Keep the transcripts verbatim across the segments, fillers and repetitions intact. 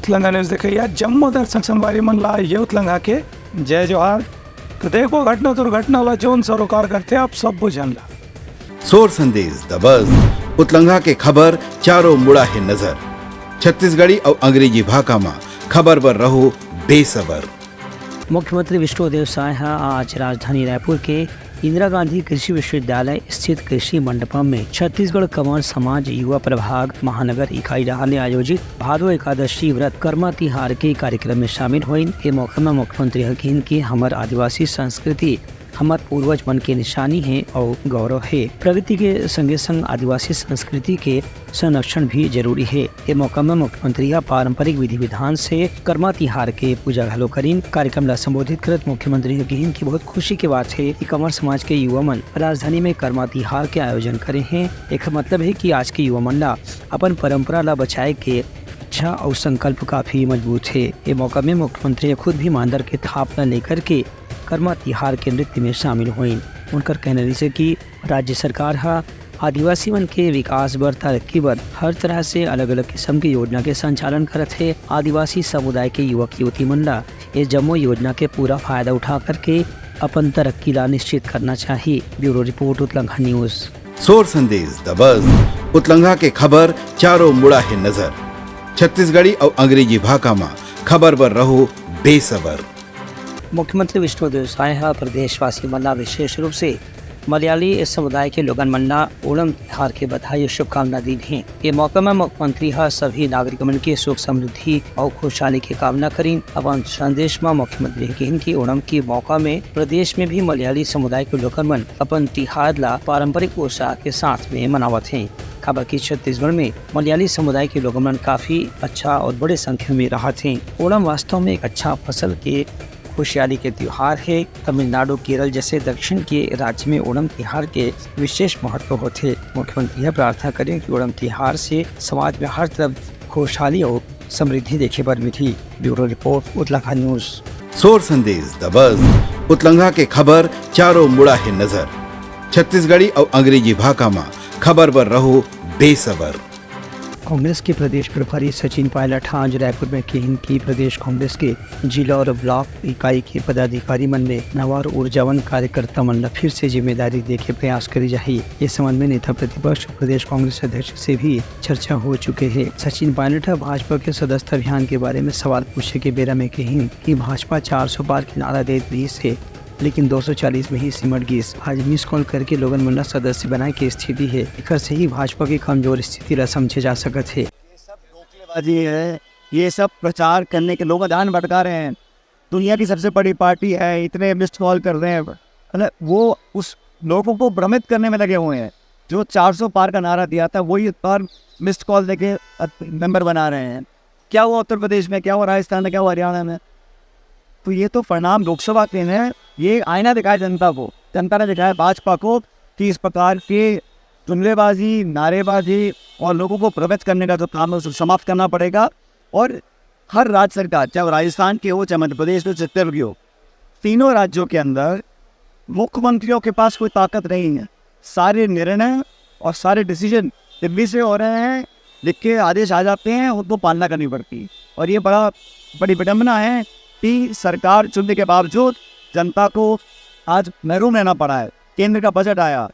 उतलंघा news देखइया जम्मो दर्शक संगवारी मन ला ये उतलंघा के जय जोहार। तो देखो घटना दुर्घटना ला जोन सरोकार करथे आप सब झन ला। सोर संदेश दबस, उतलंघा के खबर चारों मुड़ा हे नजर। छत्तीसगढ़ी अउ अंग्रेजी भाखा मा खबर बर रहो बेसबर। मुख्यमंत्री विष्णुदेव साय ह आज राजधानी रायपुर के इंदिरा गांधी कृषि विश्वविद्यालय स्थित कृषि मंडपम में छत्तीसगढ़ कंवर समाज युवा प्रभाग महानगर इकाई डहार ले आयोजित भादो एकादशी व्रत कर्मा तिहार के कार्यक्रम में शामिल होइन। ए मौका में मुख्यमंत्री ह किहिन कि हमर आदिवासी संस्कृति हमर पूर्वज मन के निशानी हे अउ गौरव हे। प्रगति के संगे संग आदिवासी संस्कृति के संरक्षण भी जरूरी हे। ए मौका म मुख्यमंत्री ह पारंपरिक विधि विधान से करमा तिहार के पूजा घलो करिन। कार्यक्रम ला संबोधित करत मुख्यमंत्री ह किहिन कि बहुत खुशी के बात हे कि कंवर समाज के युवा मन राजधानी में करमा तिहार के आयोजन करे हें। एखर मतलब हे कि आज के युवा मन ला अपन परंपरा ला बचाए के इच्छा अउ संकल्प काफी मजबूत हे। ए मौका में मुख्यमंत्री ह खुद भी मांदर के थाप ला लेकर के करमा तिहार के नृत्य में शामिल होइन। उनकर कहना रहिस हे कि राज्य सरकार ह आदिवासी मन के विकास बर, तरक्की बर हर तरह से अलग-अलग किस्म के योजना के संचालन करत हे। आदिवासी समुदाय के युवक युवती मन ला ये जम्मो योजना के पूरा फायदा उठा करके अपन तरक्की ला निश्चित करना चाहिए। Bureau report, Utlangha news. सोर संदेश दबस, उतलंघा के खबर चारों मुड़ा हे नजर। छत्तीसगढ़ी अउ अंग्रेजी भाखा मा खबर बर रहो बेसबर। मुख्यमंत्री विष्णुदेव साय ह प्रदेशवासी मन ला विशेष रूप से मलयाली समुदाय के लोगन मन ला ओणम तिहार के बधाई अउ शुभकामना दीन हे। ये मौका म मुख्यमंत्री ह सभी नागरिक मन के सुख समृद्धि अउ खुशहाली के कामना करिन। अपन संदेश म मुख्यमंत्री ह किहिन कि ओणम के मौका में प्रदेश में भी मलयाली समुदाय के लोगन मन अपन तिहार ला पारंपरिक उत्साह के साथ में मनावत हें, काबर कि छत्तीसगढ़ में मलयाली समुदाय के लोगन मन काफी अच्छा अउ बड़े संख्या में रहत हें। ओणम वास्तव में एक अच्छा फसल के खुशहाली के त्योहार हे। तमिलनाडु, केरल जैसे दक्षिण के राज्य में ओणम तिहार के विशेष महत्व होथे। मुख्यमंत्री ह प्रार्थना करिन कि ओणम तिहार से समाज में हर तरफ खुशहाली अउ समृद्धि देखे बर मिलही। Bureau report, Utlangha news. सोर संदेश दबस, उतलंघा के खबर चारों मुड़ा हे नजर। छत्तीसगढ़ी अउ अंग्रेजी भाखा मा खबर बर रहो बेसबर। कांग्रेस के प्रदेश प्रभारी सचिन पायलट ह आज रायपुर में किहिन कि प्रदेश कांग्रेस के जिला अउ ब्लॉक इकाई के पदाधिकारी मन ले नवा अउ ऊर्जावान कार्यकर्ता मन ल फिर से जिम्मेदारी देके प्रयास करे जाही। ये संबंध में नेता प्रतिपक्ष अउ प्रदेश कांग्रेस अध्यक्ष से भी चर्चा हो चुके हे। सचिन पायलट ह भाजपा के सदस्यता अभियान के बारे में सवाल पूछे के बेरा में किहिन कि भाजपा चार सौ पार के नारा देत रहिस हे, लेकिन दो सौ चालीस में ही सिमट गिस। आज मिस कॉल करके लोगन मन ला सदस्य बनाए के स्थिति हे, एकर से ही भाजपा के कमजोर स्थिति ला समझे जा सकत हे। ये सब धोखेबाजी है, ये सब प्रचार करने के लोग ध्यान भटका रहे हैं। दुनिया की सबसे बड़ी पार्टी है, इतने मिस्ड कॉल कर रहे हैं, मतलब वो उस लोगों को भ्रमित करने में लगे हुए हैं। जो चार सौ पार का नारा दिया था, वही इस बार मिस्ड कॉल देके मेंबर बना रहे हैं। क्या हुआ उत्तर प्रदेश में, क्या हुआ राजस्थान में, क्या हुआ हरियाणा में? तो ये तो परिणाम लोकसभा के हैं, ये आईना दिखाया जनता को, जनता ने दिखाया भाजपा को कि इस प्रकार के जुमलेबाजी, नारेबाजी और लोगों को भ्रमित करने का जो काम है, उसे समाप्त करना पड़ेगा। और हर राज्य सरकार, चाहे वो राजस्थान की हो, चाहे मध्य प्रदेश हो, छत्तीसगढ़ की हो, तीनों राज्यों के अंदर मुख्यमंत्रियों के पास कोई ताकत नहीं है। सारे निर्णय और सारे डिसीजन दिल्ली से हो रहे हैं, लिख के आदेश आ जाते हैं, उनको पालना करनी पड़ती है। और ये बड़ा, बड़ी विडंबना है कि सरकार चुनने के बावजूद जनता को आज महरूम रहना पड़ा है। केंद्र का बजट आया,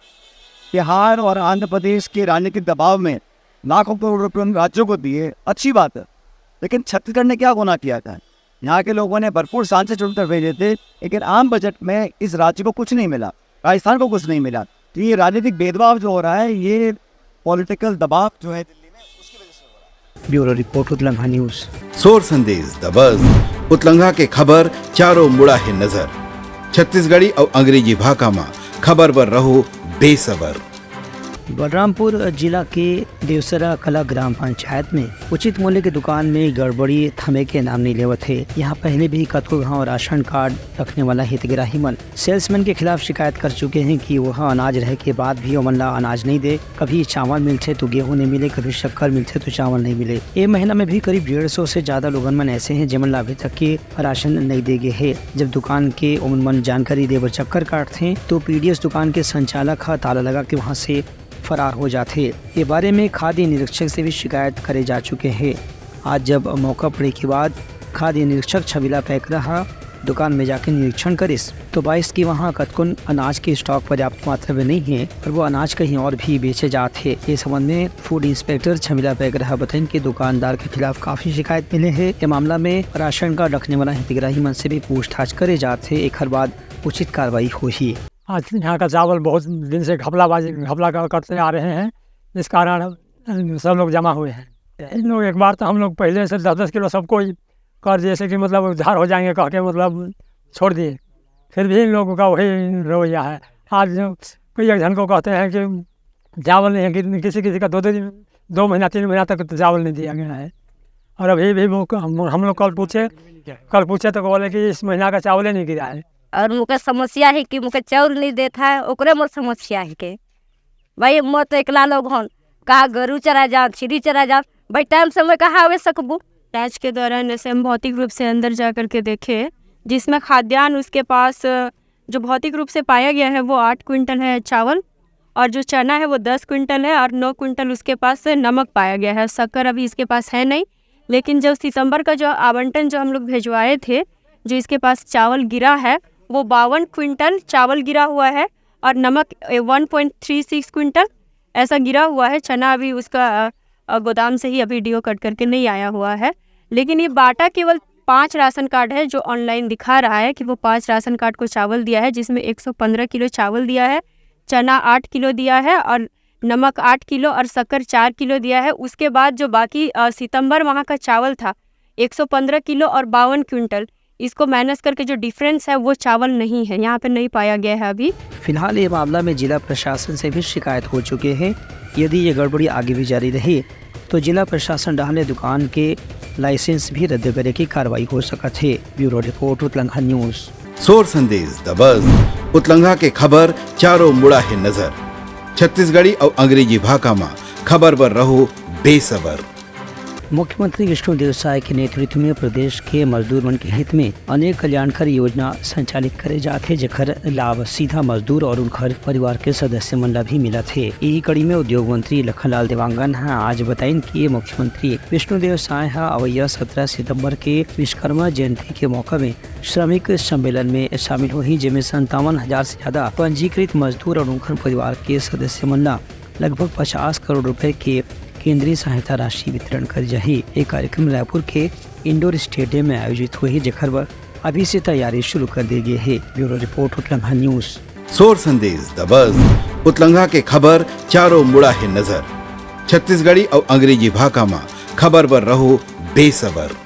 बिहार और आंध्र प्रदेश के राजनीतिक दबाव में लाखों करोड़ रुपए उन राज्यों को दिए, अच्छी बात है, लेकिन छत्तीसगढ़ ने क्या गुनाह किया था? यहाँ के लोगों ने भरपूर सांसद चुनकर भेजे थे, लेकिन आम बजट में इस राज्य को कुछ नहीं मिला, राजस्थान को कुछ नहीं मिला। तो ये राजनीतिक भेदभाव जो हो रहा है, ये पॉलिटिकल दबाव जो है दिल्ली में, उसकी वजह से हो रहा है। Bureau report, Utlangha news. सोर संदेश दबस, उतलंघा के खबर चारों मुड़ा हे नजर। छत्तीसगढ़ी अउ अंग्रेजी भाखा मा खबर बर रहो बेसबर। बलरामपुर जिला के देवसरा कला ग्राम पंचायत में उचित मूल्य के दुकान में गड़बड़ी थमे के नाम नहीं लेवत हे। यहाँ पहले भी कतको घाव राशन कार्ड रखने वाला हितग्राही मन सेल्समैन के खिलाफ शिकायत कर चुके हैं कि वह अनाज रहे के बाद भी ओमन ला अनाज नहीं दे, कभी चावल मिलथे तो गेहूं नहीं मिले, कभी शक्कर मिलथे तो चावल नहीं मिले। ये महीना में भी करीब डेढ़ सौ से ज्यादा लोगन मन ऐसे हैं जेमन ला अभी तक के राशन नहीं दे गे हे। जब दुकान के ओमन मन जानकारी दे बर चक्कर काटथे तो पीडीएस दुकान के संचालक ह ताला लगा के वहां से फरार हो जाथे। ये बारे में खाद्य निरीक्षक से भी शिकायत करे जा चुके हे। आज जब मौका पड़े के बाद खाद्य निरीक्षक छबिला पैकरा ह दुकान में जाके निरीक्षण करिस, तो बाइस कि वहाँ कतकोन अनाज के स्टॉक पर्याप्त मात्रा में नहीं है और वो अनाज कहीं और भी बेचे जात हे। ये संबंध में फूड इंस्पेक्टर छबिला पैकरा ह बताइन कि दुकानदार के खिलाफ काफी शिकायत मिले हे। ये मामला में राशन कार्ड रखने वाला हितग्राही मन से भी पूछताछ करे जात हे। एखर बाद उचित कार्रवाई होही। आज यहाँ का चावल बहुत दिन से घपलाबाजी, घपला कर-, करते आ रहे हैं, इस कारण सब लोग जमा हुए हैं। इन लोग एक बार तो हम लोग पहले से दस दस किलो सबको ही कर, जैसे कि मतलब उधार हो जाएंगे कह के मतलब छोड़ दिए, फिर भी इन लोगों का वही रवैया है। आज जो कोई एक जन को कहते हैं कि चावल नहीं है, कि-, किसी किसी का दो दो दिन, दो महीना तीन महीना तक तो चावल नहीं दिया गया है। और अभी भी वो क-, हम, हम लोग कल पूछे, कल पूछे तो बोले कि इस महीना का चावल ही नहीं गिरा है। और मुके समस्या है कि मुके चाउर नहीं देता है, ओकरे मोर समस्या है के भाई, मोर तो एकला लोग हन, का गरु चरा जान, छीरी चरा जान, भाई टाइम समय कहाँ आवे सकबू? जांच के दौरान जैसे हम भौतिक रूप से अंदर जा करके देखे, जिसमें खाद्यान्न उसके पास, अ, जो भौतिक रूप से पाया गया है वो आठ क्विंटल है चावल, और जो चना है वो दस क्विंटल है, और नौ क्विंटल उसके पास से नमक पाया गया है। शक्कर अभी इसके पास है नहीं, लेकिन जो सितंबर का जो आवंटन जो हम लोग भिजवाए थे, जो इसके पास चावल गिरा है, वो बावन क्विंटल चावल गिरा हुआ है और नमक वन पॉइंट थ्री सिक्स क्विंटल ऐसा गिरा हुआ है। चना अभी उसका, अ, अ, गोदाम से ही अभी डीओ कट करके नहीं आया हुआ है। लेकिन ये बांटा केवल पांच राशन कार्ड है, जो ऑनलाइन दिखा रहा है कि वो पांच राशन कार्ड को चावल दिया है, जिसमें एक सौ पन्द्रह किलो चावल दिया है, चना आठ किलो दिया है और नमक आठ किलो और शक्कर चार किलो दिया है। उसके बाद जो बाकी, अ, सितंबर माह का चावल था, एक सौ पन्द्रह किलो और बावन क्विंटल, इसको माइनस करके जो डिफरेंस है वो चावल नहीं है, यहाँ पे नहीं पाया गया है अभी। फिलहाल ये मामला में जिला प्रशासन से भी शिकायत हो चुके हैं। यदि ये गड़बड़ी आगे भी जारी रही तो जिला प्रशासन डहार ले दुकान के लाइसेंस भी रद्द करे की कार्रवाई हो सकत हे। Bureau report, Utlangha news. सोर संदेश दबस, उतलंघा के खबर चारों मुड़ा हे नजर। छत्तीसगढ़ी अउ अंग्रेजी भाखा म खबर बर रहो बेसबर। मुख्यमंत्री विष्णुदेव साय के नेतृत्व में प्रदेश के मजदूर मन के हित में अनेक कल्याणकारी योजना संचालित करे जात हे, जेकर लाभ सीधा मजदूर और उनकर परिवार के सदस्य मन ला भी मिलत हे। इही कड़ी में उद्योग मंत्री लखनलाल देवांगन ह आज बताइन कि मुख्यमंत्री विष्णुदेव साय ह अवइया सत्रह सितंबर के विश्वकर्मा जयंती के मौका में श्रमिक सम्मेलन में शामिल होही, जेमे संतावन हजार से ज्यादा पंजीकृत मजदूर और उनकर परिवार के सदस्य मन ला लगभग पचास करोड़ रुपए के केंद्रीय सहायता राशि वितरण करे जाही। ये कार्यक्रम रायपुर के इंडोर स्टेडियम में आयोजित होही, जेकर बर अभी से तैयारी शुरू कर दे गे हे। Bureau report, Utlangha news. सोर संदेश दबस, उतलंघा के खबर चारों मुड़ा हे नजर। छत्तीसगढ़ी अउ अंग्रेजी भाखा म खबर बर रहो बेसबर।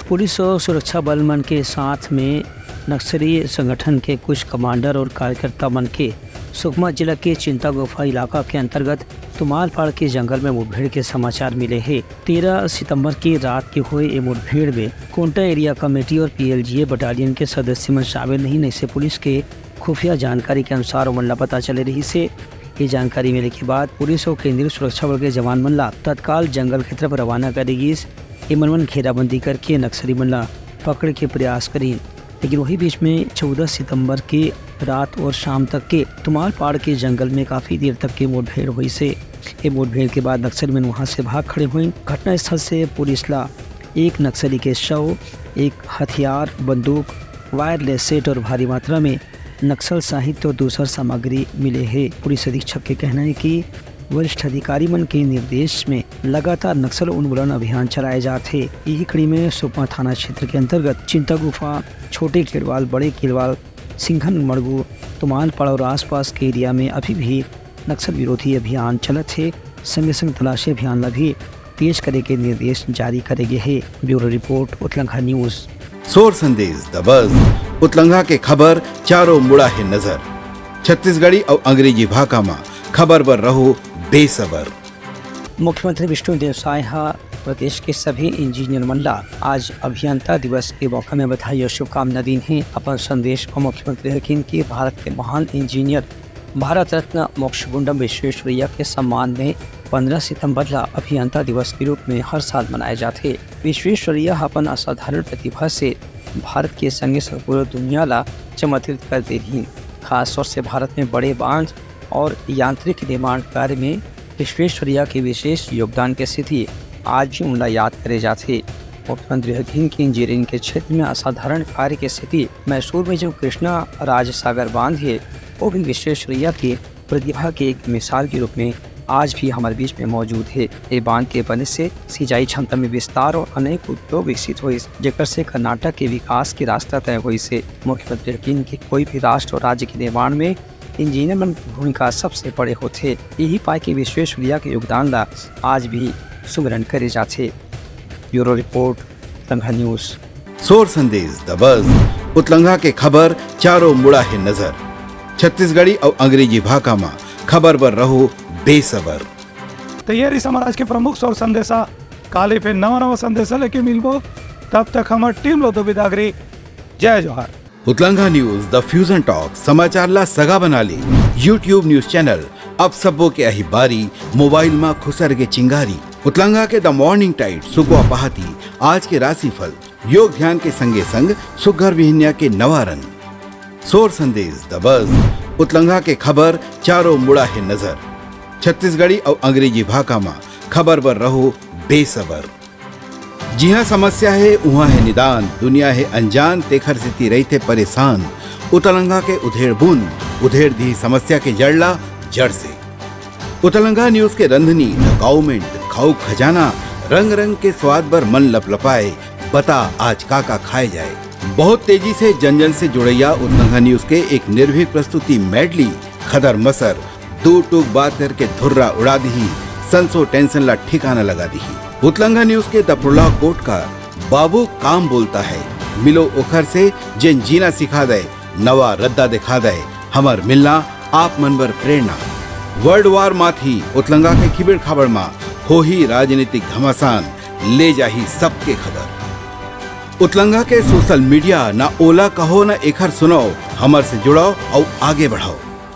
पुलिस और सुरक्षा बल मन के साथ में नक्सली संगठन के कुछ कमांडर और कार्यकर्ता मन के सुकमा जिला के चिंता गुफा इलाका के अंतर्गत तुमालपाड़ के जंगल में मुठभेड़ के समाचार मिले हे। तेरह सितंबर की रात के हुए ये मुठभेड़ में कोंटा एरिया कमेटी और पीएलजीए बटालियन के सदस्य मन शामिल नहीं, नहीं से पुलिस के खुफिया जानकारी के अनुसार ओमन ला पता चले रहिस हे। ये जानकारी मिले के बाद पुलिस और केंद्रीय सुरक्षा बल के जवान मन ला तत्काल जंगल के तरफ रवाना करे गिस। एमन मन घेराबंदी करके नक्सली मन ला पकड़े के प्रयास करिन, लेकिन वही बीच में चौदह सितंबर के रात और शाम तक के तुमालपाड़ के जंगल में काफी देर तक के मुठभेड़ होइस हे। ये मुठभेड़ के बाद नक्सली मन वहां से भाग खड़े हुए। घटनास्थल से पुलिस ला एक नक्सली के शव, एक हथियार, बंदूक, वायरलेस सेट और भारी मात्रा में नक्सल साहित्य और दूसर सामग्री मिले हे। पुलिस अधीक्षक के कहना हे कि वरिष्ठ अधिकारी मन के निर्देश में लगातार नक्सल उन्मूलन अभियान चलाए जात हे। इही कड़ी में सुकमा थाना क्षेत्र के अंतर्गत चिंता गुफा, छोटे केरवाल, बड़े केरवाल, सिंघन मड़गू, तुमालपाड़ और आसपास के एरिया में अभी भी नक्सल विरोधी अभियान चलत हे। संगे संग तलाशी अभियान ला भी तेज करे के निर्देश जारी करे गे हे। Bureau report, Utlangha news. सोर संदेश दबस, उतलंघा के खबर चारों मुड़ा हे नजर। छत्तीसगढ़ी अउ अंग्रेजी भाखा म खबर बर रहो बेसबर। मुख्यमंत्री विष्णुदेव साय ह प्रदेश के सभी इंजीनियर मन ला आज अभियंता दिवस के मौका में बधाई और शुभकामना दीन हे। अपन संदेश म मुख्यमंत्री ह किहीन कि भारत के महान इंजीनियर भारत रत्न मोक्षगुंडम विश्वेश्वरैया के सम्मान में पन्द्रह सितंबर ला अभियंता दिवस के रूप में हर साल मनाए जाथे। विश्वेश्वरैया ह अपन असाधारण प्रतिभा से भारत के संगे संग पूरा दुनिया ला चमत्कृत कर दे रहिन। खासतौर से भारत में बड़े बांध और यांत्रिक निर्माण कार्य में विश्वेश्वरैया के विशेष योगदान के सेती आज भी उनला याद करे जाथे। मुख्यमंत्री ह कहिन कि इंजीनियरिंग के क्षेत्र में असाधारण कार्य के सेती मैसूर में जो कृष्णा राज सागर बांध हे, वो भी विश्वेश्वरैया के प्रतिभा के एक मिसाल के रूप में आज भी हमर बीच में मौजूद हे। ये बांध के बने से सिंचाई क्षमता में विस्तार और अनेक उद्योग विकसित होइस, जेकर से कर्नाटक के विकास के रास्ता तय होइस हे। मुख्यमंत्री ह कहिन कि कोई भी राष्ट्र और राज्य के निर्माण में इंजीनियर मन के भूमिका सबसे बड़े होथे। यही पाय के विश्वेश्वरैया के योगदान ला आज भी सुमिरन करे जाथे। Bureau report, Utlangha news. सोर संदेश द बज, उतलंघा के खबर चारों मुड़ा हे नजर। छत्तीसगढ़ी अउ अंग्रेजी भाखा म खबर बर रहो बेसबर। त ये रिहिस हमर आज के प्रमुख सोर संदेशा। काली फिर नवा नवा संदेशा लेके मिलबो। तब तक हमर टीम लो दो बिदागरी। जय जोहार। उतलंघा न्यूज द फ्यूजन टॉक समाचार ला सगा बना ले। YouTube न्यूज चैनल अब सबो के अही बारी, मोबाइल मा खुसर के चिंगारी। उतलंघा के द मॉर्निंग टाइट सुकवा पहाती, आज के राशिफल, योग ध्यान के संगे संग सुग्घर बिहनिया के नवा रंग। सोर संदेश द बज, उतलंघा के खबर चारों मुड़ा हे नजर। छत्तीसगढ़ी अउ अंग्रेजी भाखा मा खबर बर रहो बेसबर। जिहाँ समस्या हे, उहाँ हे निदान, दुनिया हे अनजान, तेखर सेती रहिथे परेशान। उतलंघा के उधेड़ बुन, उधेड़ दिही समस्या के जड़ ला जड़ से। उतलंघा न्यूज के रंधनी, द काउमेंट, खाऊ खजाना, रंग रंग के स्वाद बर मन लपलपाए, बता आज का का खाए जाए। बहुत तेजी से जन जन से जुड़ैया उतलंघा न्यूज के एक निर्भीक प्रस्तुति मेडली, खदर मसर, दू टूक बात करके धुर्रा उड़ा दिही, संसो टेंशन ला ठिकाना लगा दिही। उतलंघा न्यूज के द प्रोलॉग कोट का बाबू काम बोलता है, मिलो ओखर से जेन जीना सिखा दे, नवा रद्दा दिखा दे, हमर मिलना आप मन बर प्रेरणा। वर्ल्ड वार माथी उतलंघा के खिबड़ खाबड़ मा होही राजनीतिक घमासान, ले जाही सबके खबर। उतलंघा के सोशल मीडिया, ना ओला कहो ना एखर सुनाओ, हमर से जुड़ाओ अउ आगे बढ़ाओ।